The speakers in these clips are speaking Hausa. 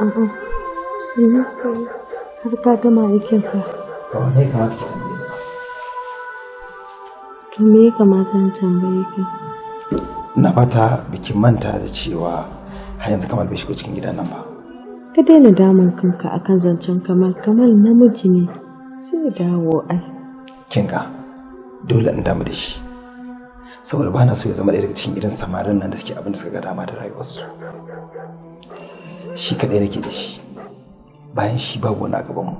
A'a, sai har ka gama aikinka. Ba wane ya kamata ki tambaye ni ba. To me ya kamata in tambaye ka? Ina fata biki manta da cewa har yanzu Kamal bai shigo cikin gidan nan ba. Ka daina damun kanka akan zancen Kamal. Kamal namiji ne, sai ya dawo ai. Kin ga dole in damu da shi. Saboda ba na so ya zama ɗaya daga cikin irin samarin nan da suke abin da suka ga dama da rayuwarsu. Shi kaɗai nake da shi, bayan shi babu wani a gabanmu.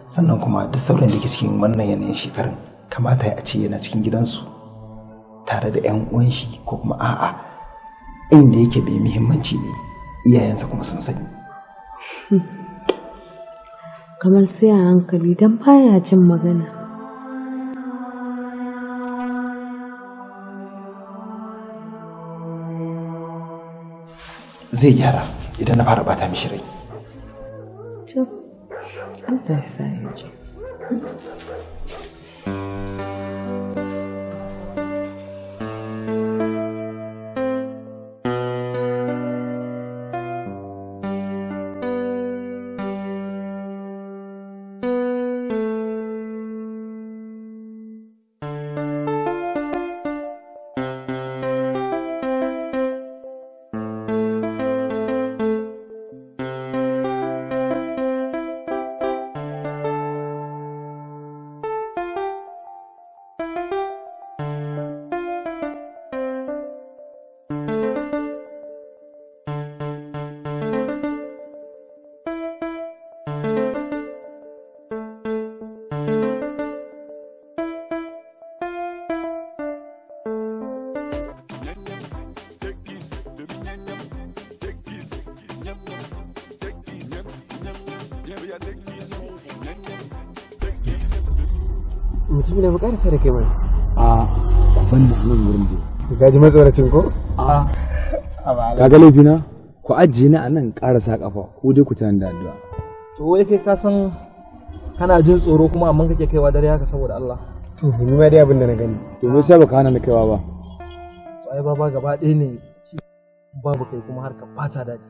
Sannan kuma duk sauran da ke cikin wannan yanayin shekarun kamata ya ce yana cikin gidansu tare da 'yan uwan shi ko kuma a'a inda yake bai muhimmanci ne iyayensa kuma sun sani. Kamal sai a hankali don baya jin magana. Zai gyara idan na fara bata mishi rai. To, Allah ya sa ya ji. Mutum ina mu karasa da kai mana. A ban da nan wurin dai. Ka ji matsoracin ko? A. Ka ga laifina? Ku ajiye ni a nan karasa kafa ko dai ku tana da addu'a. To wai kai ka san kana jin tsoro kuma amma kake kaiwa dare haka saboda Allah. To ni ma dai abin da na gani. To me yasa baka hana ni kaiwa ba? To ai baba gaba ɗaya ne babu kai kuma har ka fata daɗi.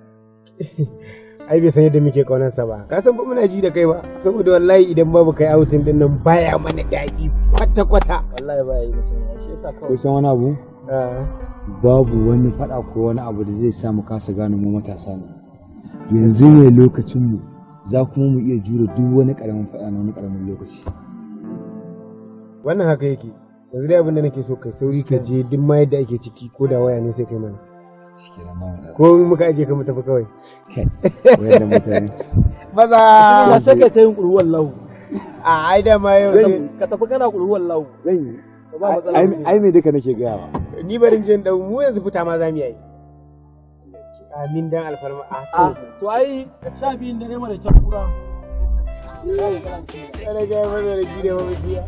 Ai bai san yadda muke kaunarsa ba. Ka san ba muna ji da kai ba saboda wallahi idan babu kai outing din nan baya mana daɗi kwata kwata. Wallahi baya yi mutum ya shi yasa kawai. Ko san wani abu? Babu wani faɗa ko wani abu da zai sa mu kasa gane mu matasa ne. Yanzu ne lokacin mu za kuma mu iya jure duk wani karamin faɗa na wani karamin lokaci. Wannan haka yake. Yanzu dai abin da nake so kai sauri ka je duk ma yadda ake ciki ko da waya ne sai kai mana. Ko muka aje ka mu tafi kawai. Wayannan mutane. Maza. Ya sai kai ta yin ƙuruwar lahu. A ai da ma yau ka tafi kana ƙuruwar lahu. Zan yi. Ai me duka nake gaya wa. Ni barin jin dau mu yanzu fita ma za mu yi. Amin dan alfarma a to ai 12 dare mara can kura. Ana ga mana da gida ba biya.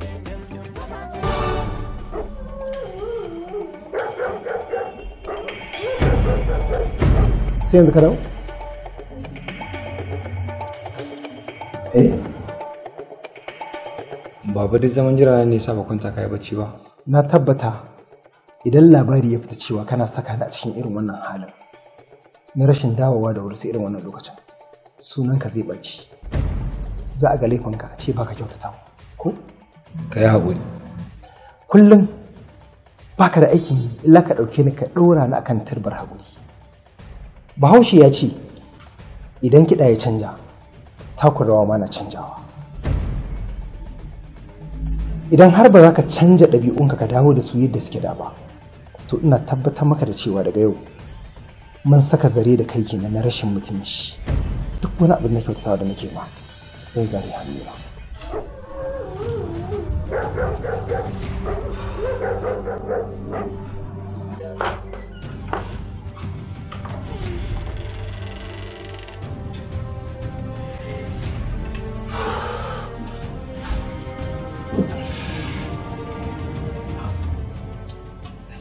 Sai yanzu ka dawo? Eh? Baba duk zaman jira ne sa ba kwanta kai bacci ba. Na tabbata idan labari ya fita cewa kana saka ni a cikin irin wannan halin na rashin dawowa da wuri sai irin wannan lokacin sunanka zai ɓaci. Za a ga laifinka a ce baka kyautata ko? Ka yi haƙuri. Kullum baka da aikin yi illa ka ɗauke ni ka ɗora ni akan turbar haƙuri. Bahaushe ya ce idan kiɗa ya canja takun rawa ma na canjawa. Idan har ba za ka canja ɗabi'unka ka dawo da su yadda suke da ba, to ina tabbatar maka da cewa daga yau mun saka zare da kai kenan na rashin mutunci. Duk wani abin da kyautatawa da nake ma zan zare hannuna.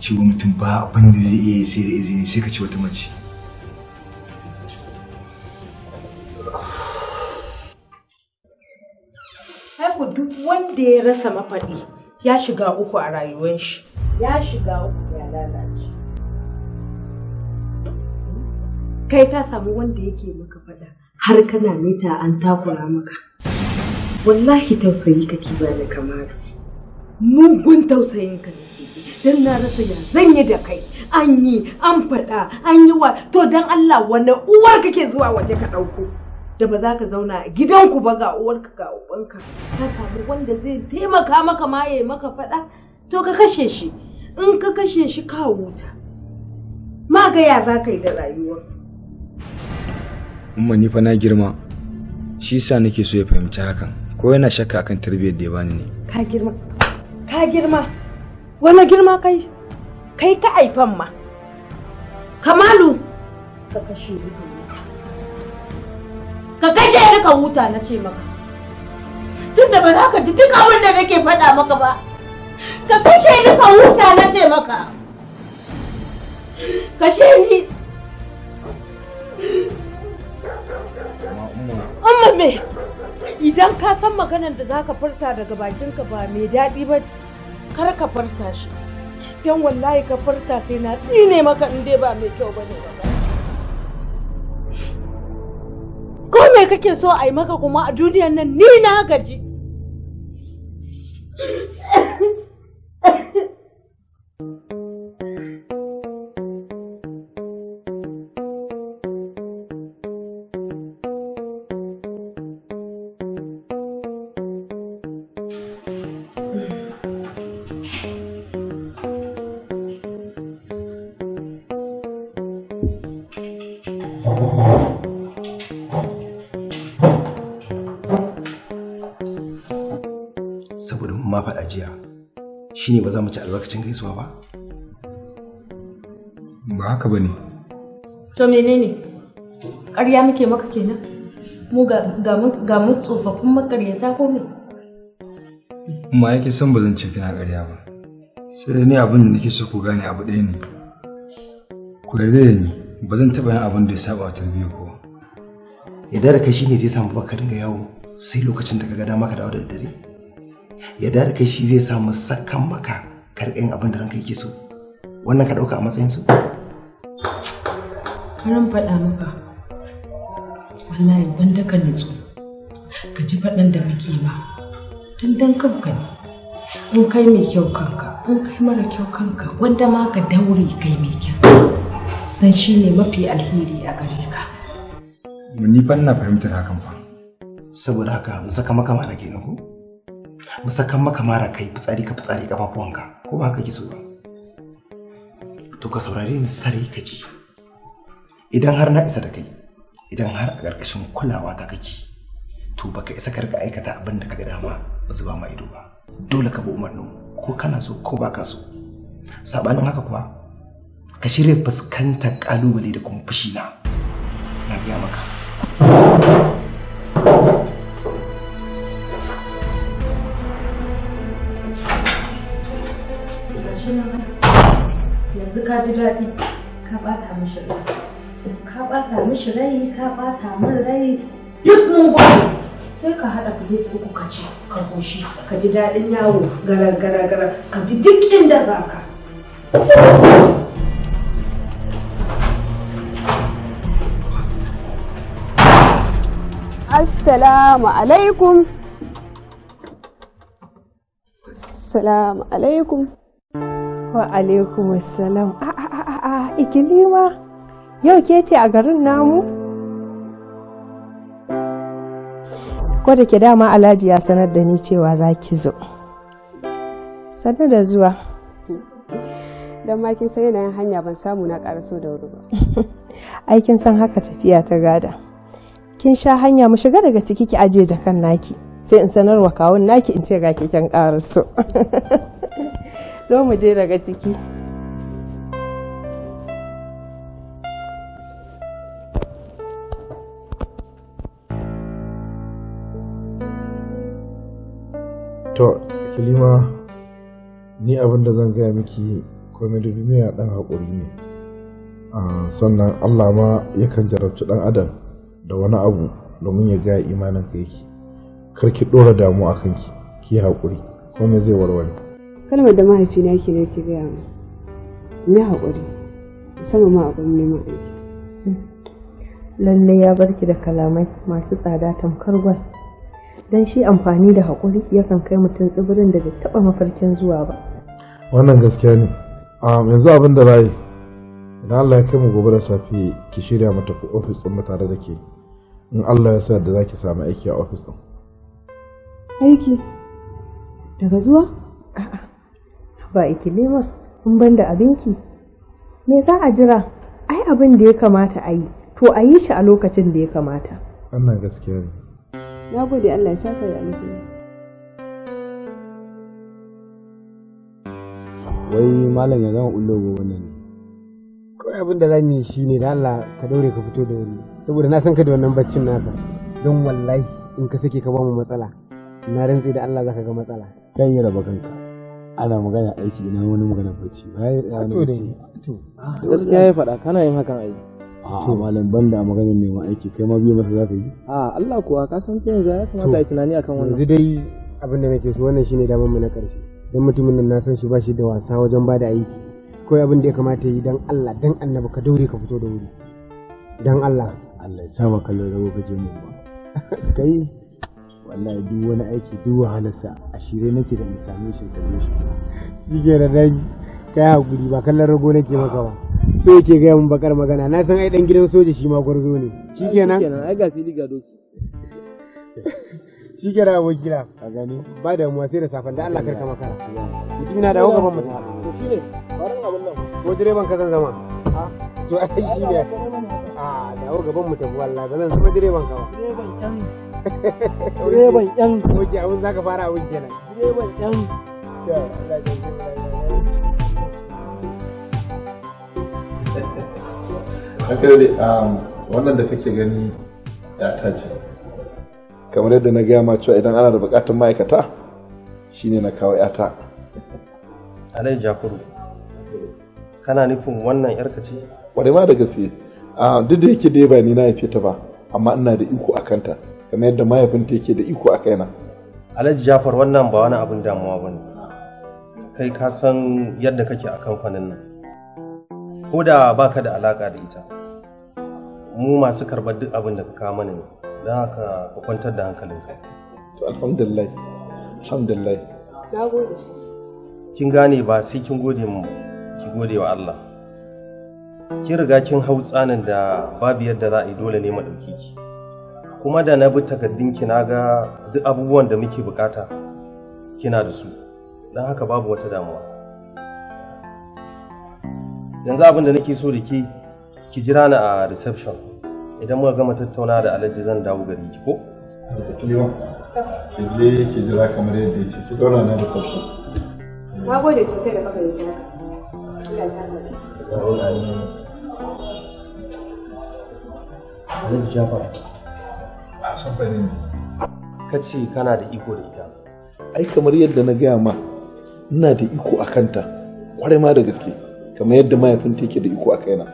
Cewa mutum ba abin da zai iya yi sai da izini sai ka ce wata mace. Haiku duk wanda ya rasa mafaɗi ya shiga uku a rayuwar shi. Ya shiga uku ya lalace. Kai ka samu wanda yake maka faɗa har kana mita an takura maka. Wallahi tausayi kake bani Kamalu. Mugun tausayin ka nake ji dan na rasa ya zan yi da kai. An yi, an faɗa, an yi wa to dan Allah wani uwar kake zuwa waje ka ɗauko da ba za ka zauna a gidanku ba ga uwarka ga ubanka ka samu wanda zai taimaka maka ma ya maka faɗa to ka kashe shi. In ka kashe shi ka huta. Ma ga ya za ka yi da rayuwar. Umma ni fa na girma shi yasa nake so ya fahimci hakan ko yana shakka akan tarbiyyar da ya bani ne. Ka girma. Ka girma, wani girma kai, kai ka aifan ma. Kamalu, ka kashe ni ka huta. Ka kashe ni ka huta na ce maka. Tunda ba za ka ji duk abin da nake faɗa maka ba. Ka kashe ni ka huta na ce maka. Kashe ni. Umma me? Idan ka san maganar da zaka furta daga bakinka ba mai daɗi ba, kar ka furta shi. Don wallahi ka furta sai na tsine maka in dai ba mai kyau bane ba. Ko me kake so a yi maka kuma a duniyar nan ni na gaji. Saboda mun ma faɗa jiya shine ba za mu ci albarkacin gaisuwa ba. Ba haka bane. To menene? Ƙarya muke maka kenan? Mu ga mu tsofaffin makaryata ko me? Amma yake son ba zan ce kina ƙarya ba. Sai dai ni abin da nake so ku gane abu ɗaya ne. Ku yarda da ni, ba zan taɓa yin abin da ya saba wa tarbiyyar ku ba. Yarda da kai shine zai samu baka dinga yawo sai lokacin da ka ga dama ka dawo da daddare. Yarda da kai shi zai samu sakan maka ka riƙa yin abin da ranka yake so. Wannan ka ɗauka a matsayin su? Karan faɗa maka. Wallahi wanda ka nutsu. Ka ji faɗan da muke ma. Dan kanka ne. In kai mai kyau kanka, in kai mara kyau kanka, wanda ma ka daure kai mai kyau. Dan shi ne mafi alheri a gare ka. Ni fa ina fahimtar hakan fa. Saboda haka mu saka maka mara kenan ko? Mu saka maka mara kai fitsari ka fitsari kafafuwanka ko ba haka so ba? To ka saurare ni sarai ka ji. Idan har na isa da kai, idan har a ƙarƙashin kulawa ta kake, to baka isa ka rika aikata abin da ka ga dama ba zuba ma ido ba. Dole ka bi umarnin ko kana so ko baka so. Sabanin haka kuwa ka shirya fuskantar kalubale da kuma fushi na. Na gaya maka. Yanzu ka ji daɗi, ka ɓata mishi rai. Ka ɓata mishi rai, ka ɓata min rai. Duk mun gwada. Sai ka haɗa filet uku ka ci, ka goshi, ka ji daɗin yawo gara gara gara, ka bi duk inda za ka. Assalamu alaikum. Assalamu alaikum. Wa alaikum assalam. A a a a Ikilima. Yau ke ce a garin namu? Ko da ke dama Alhaji ya sanar da ni cewa za ki zo. Sanar da zuwa. Dan ma kin san yanayin hanya ban samu na karaso da wuri ba. Ai kin san haka tafiya ta gada. Kin sha hanya mu shiga daga ciki ki aje jakan naki. Sai in sanarwa kawun naki in ce ga keken karaso. Zo mu je daga ciki. To, Kilima, ni abin da zan gaya miki komai da duniya ɗan haƙuri ne. Sannan Allah ma yakan jarabci ɗan adam da wani abu domin ya ga imanin ka yake. Kar ki ɗora damuwa a kanki, ki haƙuri, komai zai warware. Kalmar da mahaifina yake ne ke gaya min. Ni haƙuri, musamman ma a gurin neman aiki. Lalle ya barki da kalamai masu tsada tamkar gwal. Don shi amfani da haƙuri yakan kai mutum tsibirin da bai taɓa mafarkin zuwa ba. Wannan gaskiya ne. Yanzu abin da za yi, idan Allah ya kai mu gobe da safe ki shirya mu tafi ofis ɗin mu tare da ke. In Allah ya sa da za ki samu aiki a ofis ɗin. Aiki? Daga zuwa? A'a. Ba Ikilima, in ban da abinki. Me za a jira? Ai abin da ya kamata a yi, to a yi shi a lokacin da ya kamata. Wannan gaskiya ne. Na gode, Allah ya saka da alheri. Wai malam ya zama ullo gobe nan ne. Kawai abin da za mu yi shi ne da Allah ka daure ka fito da wuri. Saboda na san ka da wannan baccin naka. Don wallahi in ka sake ka ba mu matsala. Na rantse da Allah zaka ga matsala. Kan yi raba kanka. Ana magana aiki ina wani magana bacci. To dai. To. Gaskiya ya faɗa kana yin hakan ai. A'a malam banda maganar neman aiki kai ma biyu masa za ka yi. A Allah kuwa ka san ta yanzu ya kamata a yi tunani akan wannan. Yanzu dai abin da nake so wannan shine damar mu na ƙarshe. Dan mutumin nan na san shi ba shi da wasa wajen ba da aiki. Kawai abin da ya kamata yi dan Allah dan Annabi ka daure ka fito da wuri. Dan Allah. Allah ya sa ba kallon rago kake mun ba. Kai wallahi duk wani aiki duk wahalarsa a shirye nake da in same shi in shi. Shi ke da dangi kai hakuri ba kallon rago nake maka ba. So yake gaya mun bakar magana na san ai dan gidan soja shi ma gwarzo ne. Shikenan. Shikenan ai ga fili ga doki. Shikenan abokina. Ka gani? Ba damuwa sai da safen da Allah karka makara. Mutum yana dawo gaban mutum. To shine barin abun nan. Ko direban ka zan zama? To ai shine. A dawo gaban mu tafi wallahi ba zan zama direban ka ba. Direban yan. Direban yan. Oke abun zaka fara abun kenan. Direban yan. To Allah ya ji. Haka dai wannan da kake gani yata ce. Kamar yadda na gaya ma cewa idan ana da bukatar ma'aikata Shine na kawo 'yata. Alhaji Jafaru, kana nufin wannan 'yarka ce? Kwarai ma da gaske. Duk da yake dai ba ni na haife ta ba, amma ina da iko a kanta, kamar yadda mahaifinta yake da iko a kaina. Alhaji Jafar, wannan ba wani abin damuwa ba ne. Kai ka san yadda kake a kamfanin nan. Ko da baka da alaka da ita, mu masu karɓar duk abin da ka kawo mana ne, don haka ka kwantar da hankalinka. To alhamdulillah, alhamdulillah. Na gode sosai. Kin gane, ba sai kin gode mu, ki gode wa Allah. Kin riga kin hau tsanin da babu yadda za a yi, dole ne mu ɗauki ki. Kuma da na bi takardunki na ga duk abubuwan da muke bukata kina da su, don haka babu wata damuwa. Yanzu abin da nake so da ke, ki jira ni a reception. Idan muka gama tattauna da Alhaji zan dawo gari ki ko? Kilima, ki je ki jira kamar yadda ya ce, ki zauna na reception. Na gode sosai da ka fahimci haka. Allah ya saka. Alhaji Jafar, A san bane ne. Ka ce kana da iko da ita. Ai kamar yadda na gaya ma, ina da iko a kanta, kwarai ma da gaske, kamar yadda mahaifinta yake da iko a kaina.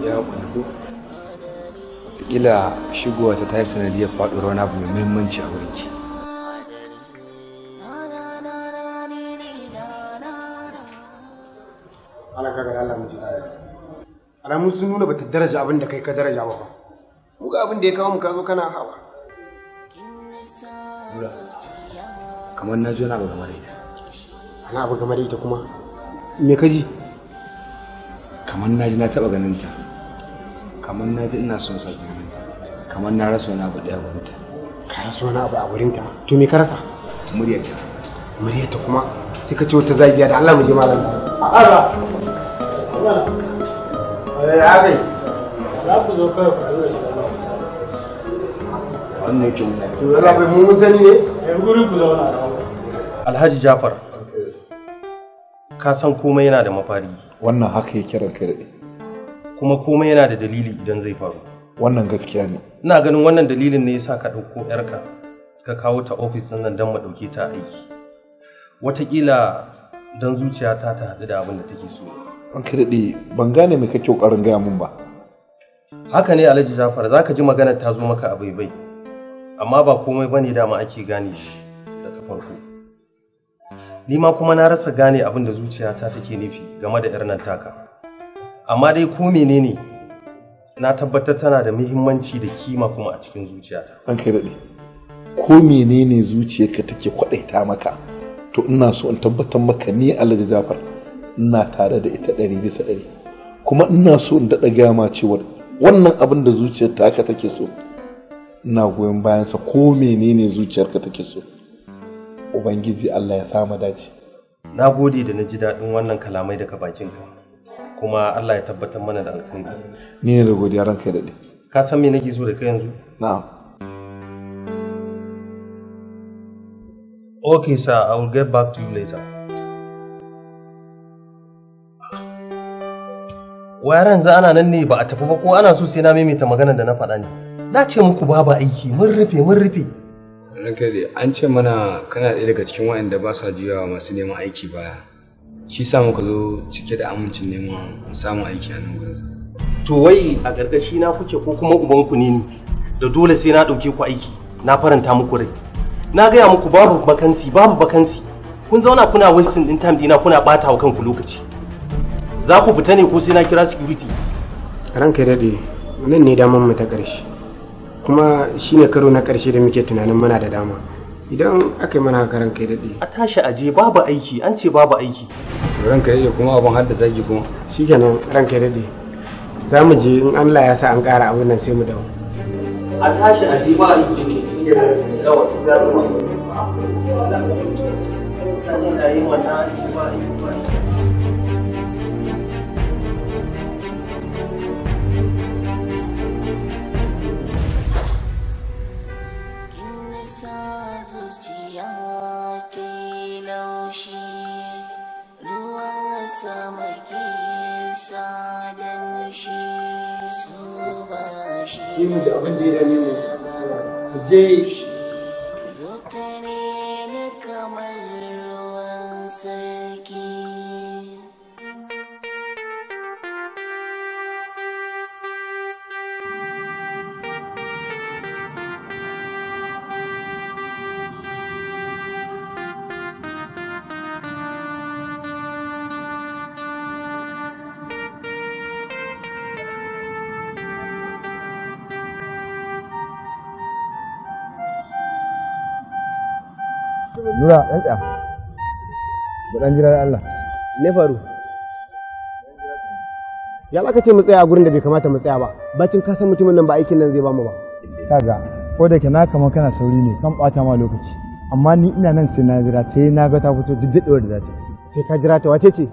Ya haƙuri ko? Wataƙila shigowa ta yi sanadiyar faɗuwar wani abu mai muhimmanci a wurinki. Allah ka ga Allah mu ji daɗi. Alamu sun nuna bata daraja abin da kai ka daraja ba fa. Mu ga abin da ya kawo mu ka zo kana hawa. Nura, kamar na ji wani abu game da ita. Ana abu game da ita kuma? Me ka ji? Kamar na ji na taɓa ganin ta. Kamar na ji ina son sake ganin ta. Kamar na rasa wani abu ɗaya wurin ta. Ka rasa wani abu a wurin ta? To me ka rasa? Muryarta. Muryarta kuma? Sai ka ce wata zabiya da Allah mu je malam. A'a. Ya kai. Za ku zo kawai ku dinga shiga nan. Wannan yake mutane. To Allah bai mun sani ne? Eh, guri ku zauna a nan. Alhaji Jafar, ka san komai yana da mafari. Wannan haka yake ranka daɗe. Kuma komai yana da dalili idan zai faru. Wannan gaskiya ne. Ina ganin wannan dalilin ne yasa ka ɗauko 'yarka ka kawo ta ofis ɗin nan don mu ɗauke ta aiki. Wataƙila don zuciyata ta haɗu da abin da take so. Ranka daɗe, ban gane me kake ƙoƙarin gaya min ba. Haka ne Alhaji Jafar, za ka ji maganar ta zo maka a baibai. Amma ba komai bane dama ake gane shi da farko. Ni ma kuma na rasa gane abin da zuciyata take nufi game da 'yar nan taka. Amma dai ko menene, na tabbatar tana da muhimmanci da kima kuma a cikin zuciyata. Ranka daɗe, ko menene zuciyarka take kwaɗaita maka, to ina so in tabbatar maka ni Alhaji Jafar ina tare da ita 100%. Kuma ina so in daɗa gaya ma cewa wannan abin da zuciyarta haka take so, ina goyon bayansa ko menene zuciyarka take so. Ubangiji Allah ya samu dace. Na gode da na ji daɗin wannan kalamai daga bakinka, kuma Allah ya tabbatar mana da alkhairi. Ni ne da godiya ranka ya daɗe. Ka san me nake so da kai yanzu? Na'am. Okay sir, I will get back to you later. Wayar yanzu ana nan ne ba a tafi ba ko ana so sai na maimaita maganar da na faɗa ne. Na ce muku babu aiki, mun rufe, mun rufe. Ranka dai, an ce mana kana ɗaya daga cikin waɗanda ba sa juyawa masu neman aiki baya. Shi sa muka zo cike da amincin neman samun aiki a nan gurin. To wai a ƙarƙashi na kuke ko kuma ubanku ne ni da dole sai na ɗauke ku aiki, na faranta muku rai. Na gaya muku babu vacancy, babu vacancy. Kun zauna kuna wasting din time dina, kuna ɓata wa kanku lokaci. Za ku fita ne ko sai na kira security? Ranka daɗe, nan ne damar mu ta ƙarshe. Kuma shine karo na ƙarshe da muke tunanin muna da dama. Idan aka yi mana haka ranka ya daɗe. A tashi aje babu aiki, an ce babu aiki. Ranka ya daɗe kuma abin har da zagi kuma. Shikenan ranka ya daɗe. Za mu je in Allah ya sa an ƙara abin nan sai mu dawo. A tashi aje ba aiki ne. Yawa, za mu. Ina yin wannan aiki ba aiki ba aiki. Yi mu da abin da ya dame mu. Ku je. Nura, ɗan tsaya. Mu ɗan jira da Allah. Me faru? Ya za ka ce mu tsaya a gurin da bai kamata mu tsaya ba. Bacin ka san mutumin nan ba aikin nan zai bamu ba. Kaga, ko da ke na kamar kana sauri ne kan ɓata ma lokaci. Amma ni ina nan sai na jira sai na ga ta fito duk daɗewar da za ta. Sai ka jira ta wace ce?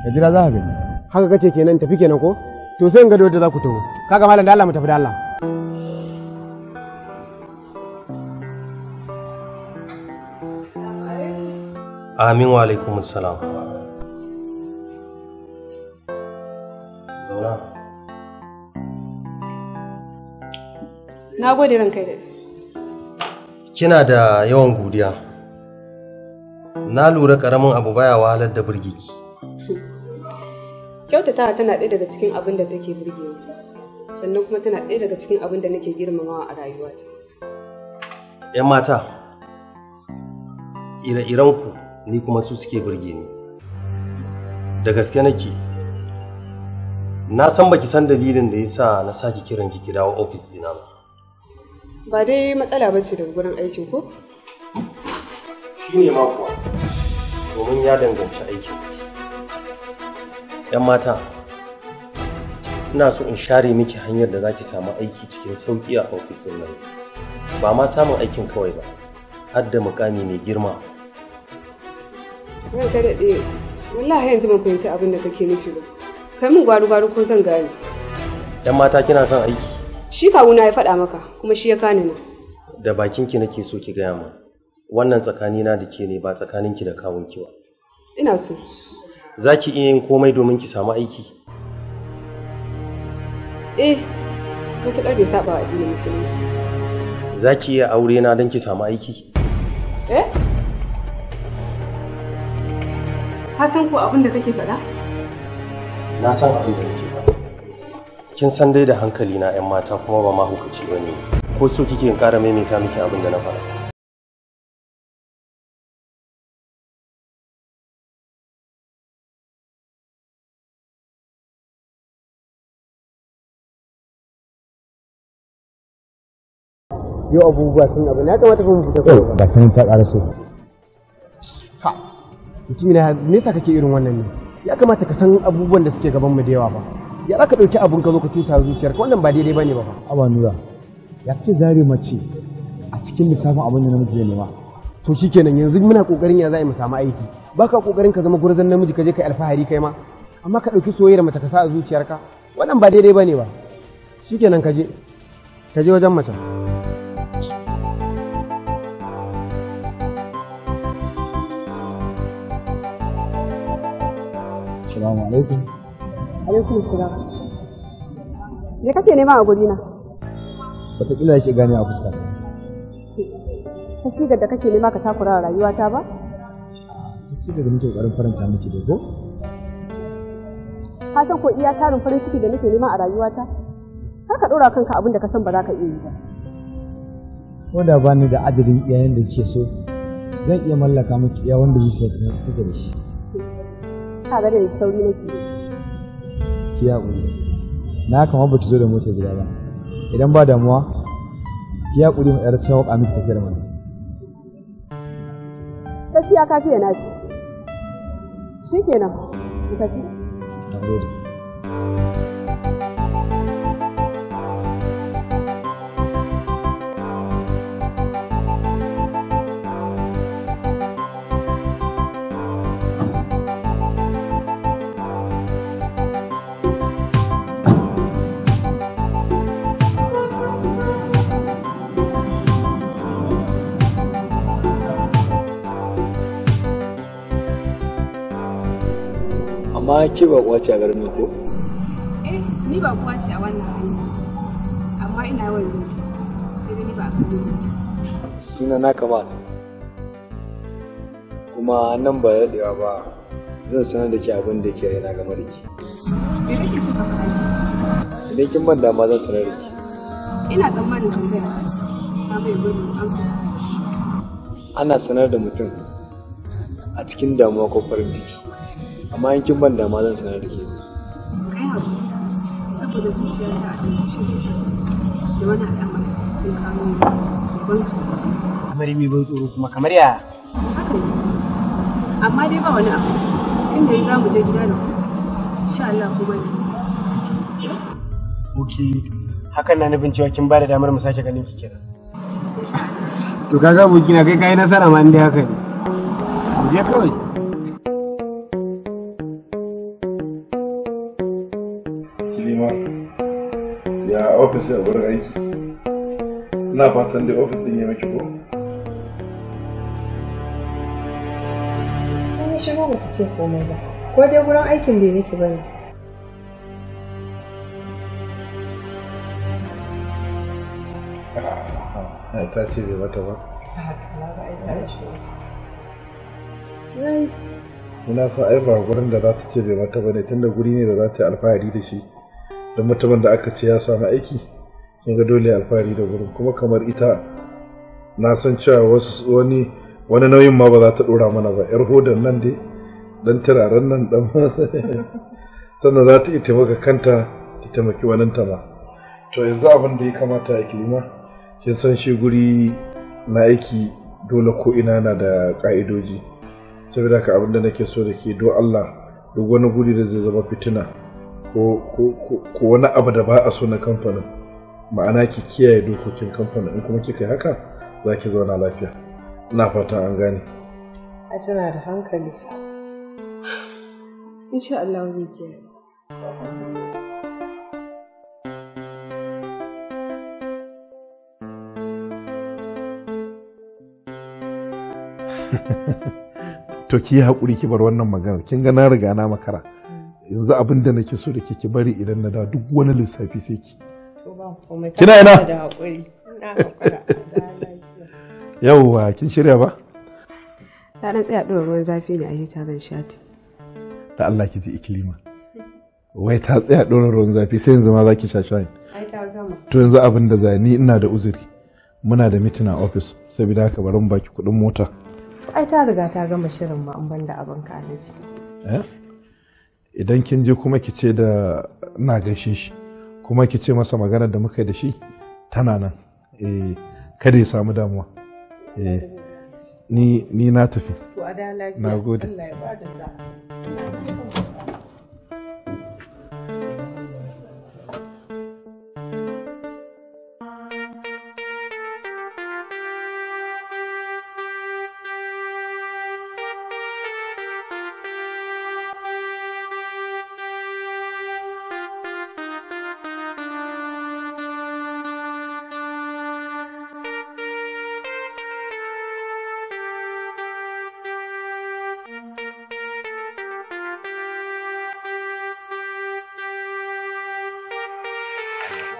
Ka jira za ka gani. Haka kace kenan tafi kenan ko? To sai in ga da wadda za ku taho. Kaga malam da Allah mu tafi da Allah. Amin wa alaikum assalam. Zauna. Na gode ranka da. Kina da yawan godiya. Na lura karamin abu baya wahalar da burgiki. Kyautatawa tana ɗaya daga cikin abin da take burge ni. Sannan kuma tana ɗaya daga cikin abin da nake girmamawa a rayuwata. 'Yan mata, ire-irenku ni kuma su suke burge ni. Da gaske nake. Na san baki san dalilin da yasa na sake kiran ki ki dawo ofis ɗina ba. Ba dai matsala bace daga gurin aikin ko? Shi ne ma kuwa, domin ya danganci aikin. 'Yan mata, ina so in share miki hanyar da za ki samu aiki cikin sauƙi a ofis ɗin nan. Ba ma samun aikin kawai ba, har da mukami mai girma. Ranka daɗe, wallahi yanzu ban fahimci abin da kake nufi ba. Kai min gwaru-gwaru ko zan gane. 'Yan mata kina son aiki? Shi kawuna ya faɗa maka, kuma shi ya kani nan. Da bakinki nake so ki gaya min. Wannan tsakanina da ke ne ba tsakaninki da kawunki ba. Ina so. Za ki iya yin komai domin ki samu aiki? Eh, matuƙar bai saɓa wa addinin musulunci. Za ki iya aure na don ki samu aiki? Eh? Ka san ko abin da kake faɗa? Na san abin da nake faɗa. Kin san dai da hankali na 'yan mata kuma ba mahaukaci ba ne. Ko so kike in ƙara maimaita miki abin da na faɗa? Yau abubuwa sun abu na ya kamata fa mu fita kawai. Ga ta nan ta ƙara so. Ha, mutum na nesa kake irin wannan ne. Ya kamata ka san abubuwan da suke gaban mu da yawa ba. Ya za ka ɗauki abun ka zo ka tusa zuciyarka wannan ba daidai bane ba fa. Aba Nura, ya kake zare mace a cikin lissafin abin da namiji zai nema. To shikenan yanzu muna kokarin ya za a yi mu samu aiki. Ba ka kokarin ka zama gurzon namiji ka je ka yi alfahari kai ma. Amma ka ɗauki soyayyar mace ka sa a zuciyarka wannan ba daidai bane ba. Shikenan ka je. Ka je wajen mace. Assalamu alaikum. Alaikum salam. Me kake nema a gurina? Wataƙila yake gane a fuskata. Ta sigar da kake nema ka takura wa rayuwata ba? Ta sigar da nake ƙoƙarin faranta miki dai ko? Ka san ko iya tarin farin ciki da nake nema a rayuwata? Kar ka ɗora kanka abin da ka san ba za ka iya yi ba. Ko da ba ni da adadin iyayen da kike so, zan iya mallaka miki iya wanda zuciyarta take da shi. Ka ga da yanzu sauri nake yi. Ki haƙuri. Na kama ba ki zo da motar gida ba. Idan ba damuwa, ki haƙuri mu ƴar sauƙa miki tafiyar mana. Gaskiya ka fiye na ci. Shikenan, mu tafi. Na gode. Amma ke ba kuwa ce a garin nan ko? Eh, ni ba kuwa ce a wannan hanya. Amma ina yawan binta. Sai dai ni ba a garin nan. Suna na Kamal. Kuma nan ba daɗewa ba zan sanar da ke abin da ke raina game da ke. Me kake so ka faɗa? Idan kin ban dama zan sanar da ke. Ina tsammanin tambaya ta. Ta mai gurbin amsa ta. Ana sanar da mutum a cikin damuwa ko farin ciki. Amma in kin ban dama zan sanar da ke. Kai haƙuri, saboda zuciyarta a taushe take da wani al'amari tun kawo ban tsoro. Kamar me ban tsoro kuma kamar ya? Haka ne. Amma dai ba wani abu. Tun da za mu je gida da ku. Insha Allah kuma ne. Ok, hakan na nufin cewa kin ba da damar mu sake ganin ki kenan. Insha Allah. To kaga abokina kai kai nasara ma inda haka ne. Mu je kawai. Kilima, ya ofis ya wurin aiki. Ina fatan dai ofis din ya miki ko? Kun shigo ba ku ce komai ba. Ko dai gurin aikin bai miki ba ne. Ai ta ce bai mata ba. Ina sa ai ba gurin da za ta ce bai mata ba ne tunda guri ne da za ta yi alfahari da shi. Don mutumin da aka ce ya samu aiki, kin ga dole alfahari da gurin, kuma kamar ita na san cewa wasu wani wani nauyin ma ba za ta dora mana ba, yar hodan nan dai dan turaren nan dan sannan za ta iya taimaka kanta ta taimaki waninta ma. To yanzu abin da ya kamata ya kilima, kin san shi guri na aiki dole ko ina na da ka'idoji. Saboda haka abin da nake so da ke do Allah, duk wani guri da zai zama fitina ko wani abu da ba a so na kamfanin, ma'ana ki kiyaye dokokin kamfanin, in kuma kika yi haka za ki zauna lafiya. Ina fatan an gane. A tana da hankali. Insha Allah zai kiyaye. To ki yi haƙuri ki bar wannan maganar, kin ga na riga na makara. Yanzu abin da nake so da ke ki bari idan na da duk wani lissafi sai ki. To ba komai. Kina ina? Da haƙuri. Ina haƙura. Yawwa, kin shirya ba? Na dan tsaya ɗora ruwan zafi ne a hita zan sha ti. Da Allah ki ji Ikilima. Wai ta tsaya ɗora ruwan zafi sai yanzu ma za ki sha shayin. Ai ta gama. To yanzu abin da za ni ina da uzuri. Muna da mitin a office saboda haka bari mu baki kuɗin mota. Ai ta riga ta gama shirin ma an banda abin ka alaji. Eh? Idan kin je kuma ki ce da ina gaishe shi, kuma ki ce masa maganar da muka yi da shi tana nan. Eh, kada ya samu damuwa. Eh, ni na tafi. To a da lafiya. Na gode. Allah ya ba da sa'a.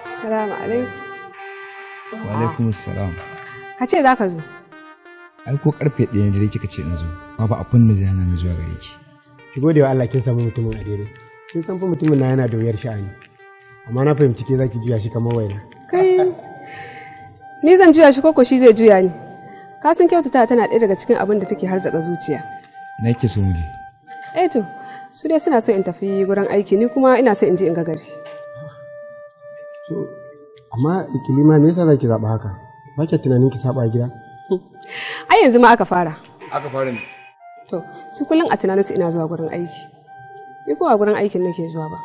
Salamu alaikum. Wa alaikum salam. Ka ce za ka zo. Ai ko karfe 1 na dare kika ce in zo, babu abin da zai hana ni zuwa gare ki. Ki gode wa Allah kin samu mutumin a daidai. Kin san fa mutumin na yana da wuyar sha'ani. Amma na fahimci ke zaki juya shi kamar waina. Kai ni zan juya shi koko shi zai juya ni. Ka san kyautata tana ɗaya daga cikin abin da take harzaka zuciya. Na yake so mu je. Eh to, su dai suna so in tafi gurin aiki, ni kuma ina so in je in ga gari. To amma Ikilima me yasa zaki zaɓa haka? Ba ki tunanin ki saba gida? Ai yanzu ma aka fara. Aka fara ne. To, su kullum a tunaninsu ina zuwa gurin aiki. Ni ko ba gurin aikin nake zuwa ba.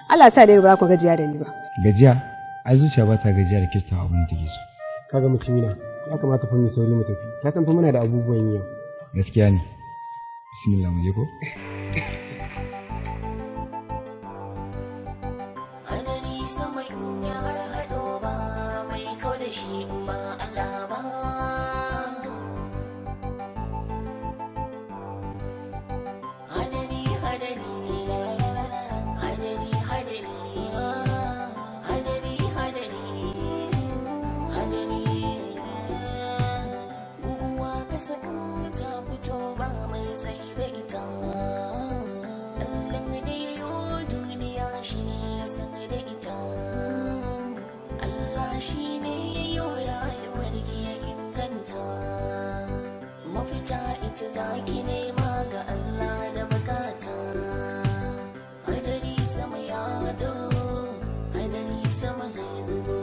Allah sa dai ba ku gajiya da ni ba. Gajiya? Ai zuciya ba ta gajiya da kirtawa abin da take so. Kaga mutumina, ya kamata fa mu sauri mu tafi. Ka san fa muna da abubuwan yau. Gaskiya ne. Bismillah mu je ko? Hadari sama in ya harhaɗo ba mai kau da shi in ba Allah ba. Hadari hadari hadari hadari hadari hadari hadari guguwa kasa in ta fito ba mai sai da ita. Allah ne yo duniya shi ne ya san da ita. Allah shi ne ya yi rayuwar ki ya inganta. Mafita ita zaki nema ga Allah da bukata. Hadari sama ya haɗo, hadari sama zai zubo.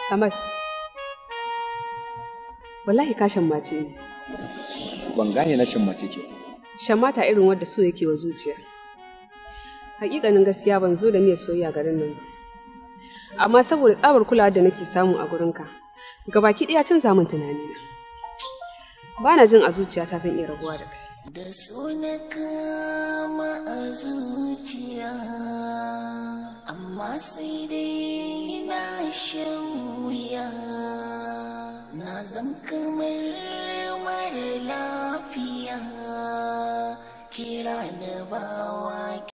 Kamal. Wallahi ka shammace ni. Ban gane na shammace ke. Shammata irin wadda so yake wa zuciya. Hakikanin gaskiya ban zo da niyyar soyayya garin nan ba. Amma saboda tsabar kulawa da nake samu a gurinka, gabaki ɗaya canza min tunanina. Ba na jin a zuciyata zan iya rabuwa da kai. Da so na kama a zuciya, amma sai dai na shan wuya. Na zam kamar mara lafiya, kira na bawa.